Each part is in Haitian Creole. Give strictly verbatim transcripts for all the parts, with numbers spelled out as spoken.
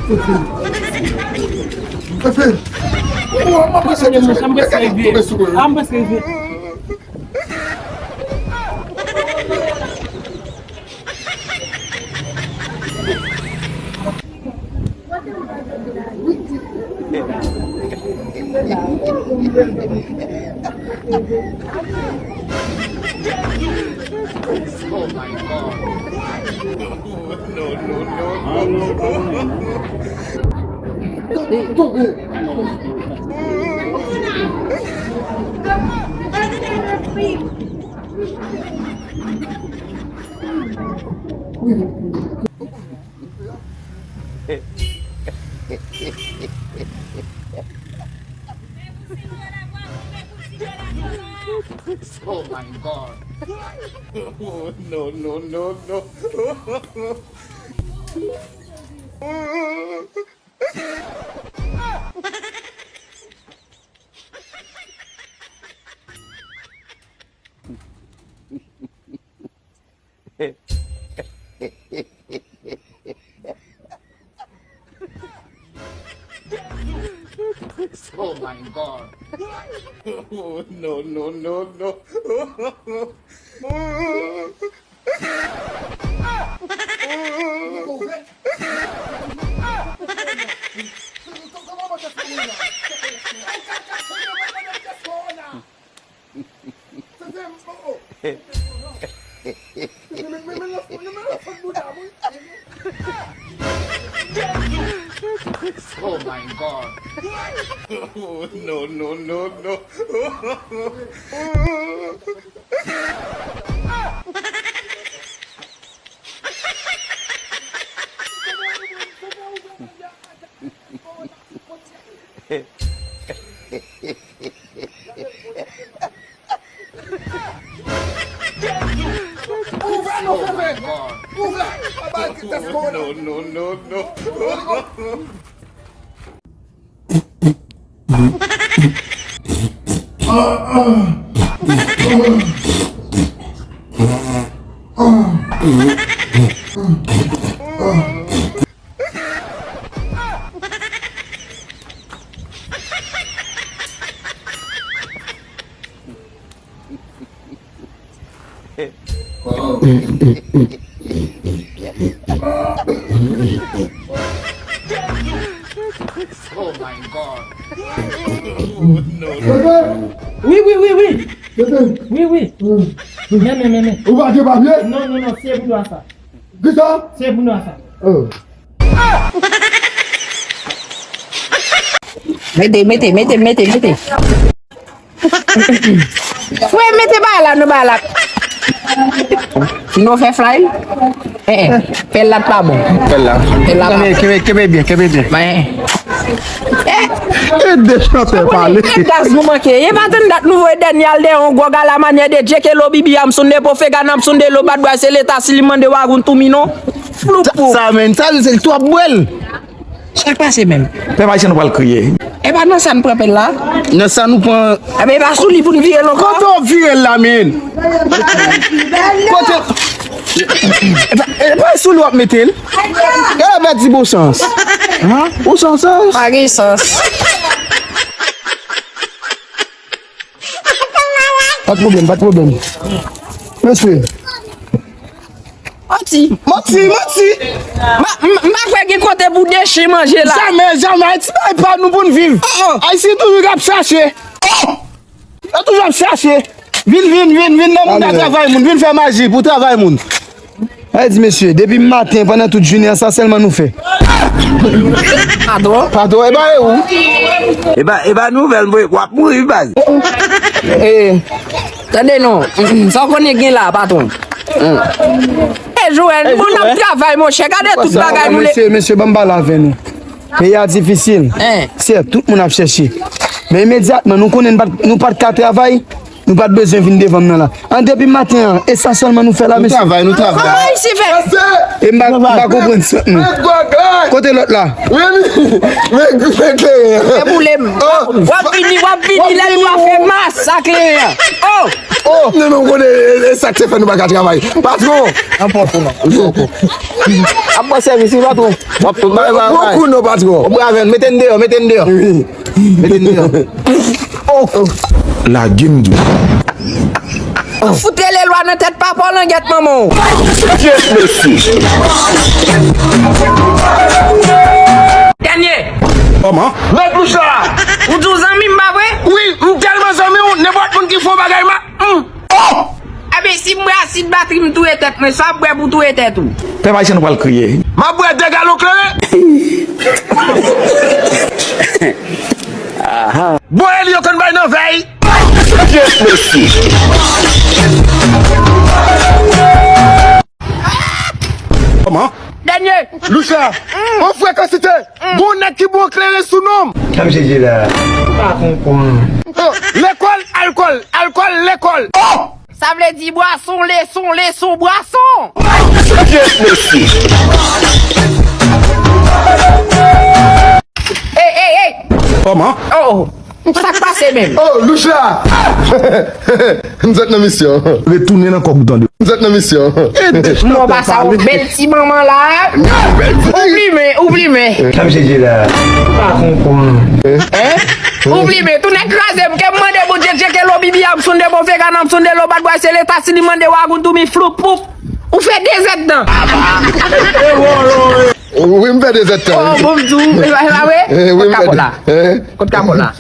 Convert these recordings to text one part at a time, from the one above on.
Fefe. Fefe. Ou, m ap prese, m ap prese rive. M ap prese rive. Oh my God. No, no, no, no. Oh my God. No, no, no, no. Oh my God. Oh, no, no, no, no. Oh my God. No, no, no, no. Ouvè non, ouvè! Ouvè! Aba, tès kowona. No, no, no, no. Oh my God. Wi, wi, wi, wi. Wi, wi. Men, men, men, men. Ou pa gen papye? Non, non, non, se pou nou sa. Kisa? Se pou nou sa. Oh. Mete, mete, mete, mete, mete. Frè, mete bagay la, nou bagay la. Sinon, fè fly. Eh, eh. Pèl la pa bon. Pèl la. Pèl la pa bon. Kenbe, kenbe, kenbe byen, kenbe byen. Men. Eh. E de chantè pale. E gaz nou manke. E pa tann dat nou voye dènye al dèyè yon gwòg a la manyè de Djekelo, Bibi, Amsoun de Pofega, Namsoun de Lobad, Bway se leta, si li mande w a goun tou minon. Flou pou. Sa, men, sa, se l twòp bwèl. Sa k pase menm? Pèp ayisyen nou pral kriye. E pa nan sa n pran pèl la? Nan sa nou pran. Enben, e pa sou li pou n vire l ankò. Kote w vire l la, men? Kote? E pa, e pa sou li w ap mete l? E pa di bon sans. Ou san sans? Pa gen sans. Pa de pwoblèm, pa de pwoblèm. Mesye. Manti. Manti, manti. M pa, m, m pa kwè gen kote pou de chen manje la. Jamè, jamè. Ayiti pa, pa nou pou n viv. Oh, oh. Ayisyen toujou ap chache. Oh. Yo toujou ap chache. Vin, vin, vin, vin nan moun nan travay moun. Vin fè maji pou travay moun. Sa vle di, mesye, depi maten, pandan tout jounen an, sa sèlman nou fè. Patwon. Patwon, e ba e ou? E ba, e ba nouvèl, mwen, w ap mouri, baz. E, tande non, sa w konnen gen la, patwon. E, Joel, nou konn ap travay, monchè, gade tout bagay nou le. Mesye, mesye, ban m pale avè nou. Peyi a difisil. Sèt, tout moun ap chèche. Men imedyatman, nou konnen nou pa t, nou pa t ka travay. Nou pa t bezwen vin devan m nan la. An depi maten an, e sa sèlman nou fè la, mesye. Nou travay, nou travay. Kòman isi fè? E m pa, m pa konprann sant nou. Kote lòt la? Men kleren an. Fè boule m. W ap vini, w ap vini, lè nou a fè masak kleren an. Oh! Oh! Non, non, konnen e sa k te fè nou pa ka travay. Patwon! An pòs ou non. Ap pran sèvis wi, patwon. W ap tout bagay, bagay. Bon kou non, patwon. Ou brave, mete n deyò, mete n deyò. Wi. Mete n deyò. Oh! Lage m di w. Fout rele lwa nan tèt papa w, langèt manman w. Pyès mesye. Dènye. Kòman? Nèg louch la. Ou di w zanmi m, pa vre? Wi, m tèlman zanmi w, nenpòt moun ki fè yon bagay, m a, hmm. Oh! Ebyen, si m bwè asid batri, m touye tèt mwen, sa w ap bwè pou touye tèt ou? Pèp ayisyen, nou pral kriye. M ap bwè de galon kleren. Bon, Eli yo konn bay nan vèy. Pyès mesye. Kòman? Dènye. Louch la. Yon frekansite. Bon nèg ki bon kleren sou non m. Sa misye di la? M pa konprann. Oh, lekòl, alkòl, alkòl, lekòl. Oh! Sa vle di bwason, leson, leson, bwason. Pyès mesye. Ey, ey, ey. Kòman? Oh, oh. Sa k pase menm? Oh, louch la. M sot nan misyon. Retounen nan kòk ou tande. M sot nan misyon. Mò pa sa, yon bèl ti manman la. Ou plimen, ou plimen. Sa misye di la? M pa konprann. Hein? Ou plimen, tounen kraze m, ke m mande Bondye, Dye ke lo bibi a m sonde bon vega nan m sonde lo bad bwa se leta si li mande w a goun tou mi floup poup. Ou fè de zèdtan. Wi, m fè de zèdtan. Oh, bon, m di w, e pa, e pa vre? Eh, wi, m fè de. Kot kapòt la? Eh? Kot kapòt la?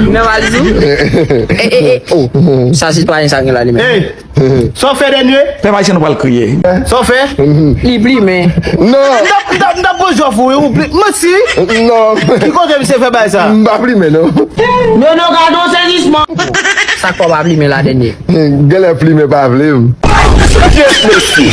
Nan valiz ou? Eh, eh, eh. Oh. Sa sitwayen sa gen la li menm. Hey! Sa w fè dènye? Pèp ayisyen, nou pral kriye. Sa w fè? Li plimen. Non. M t ap, m t ap, m t ap pran jòf ou, wi, ou pli-, mèsi. Non. Ki kote misye fè bagay sa? M pa plimen, non. Non, non, gade yon sezisman. Sa k fè w pa plimen la dènye? Genlè plimen pa vle m. Pyès mesye.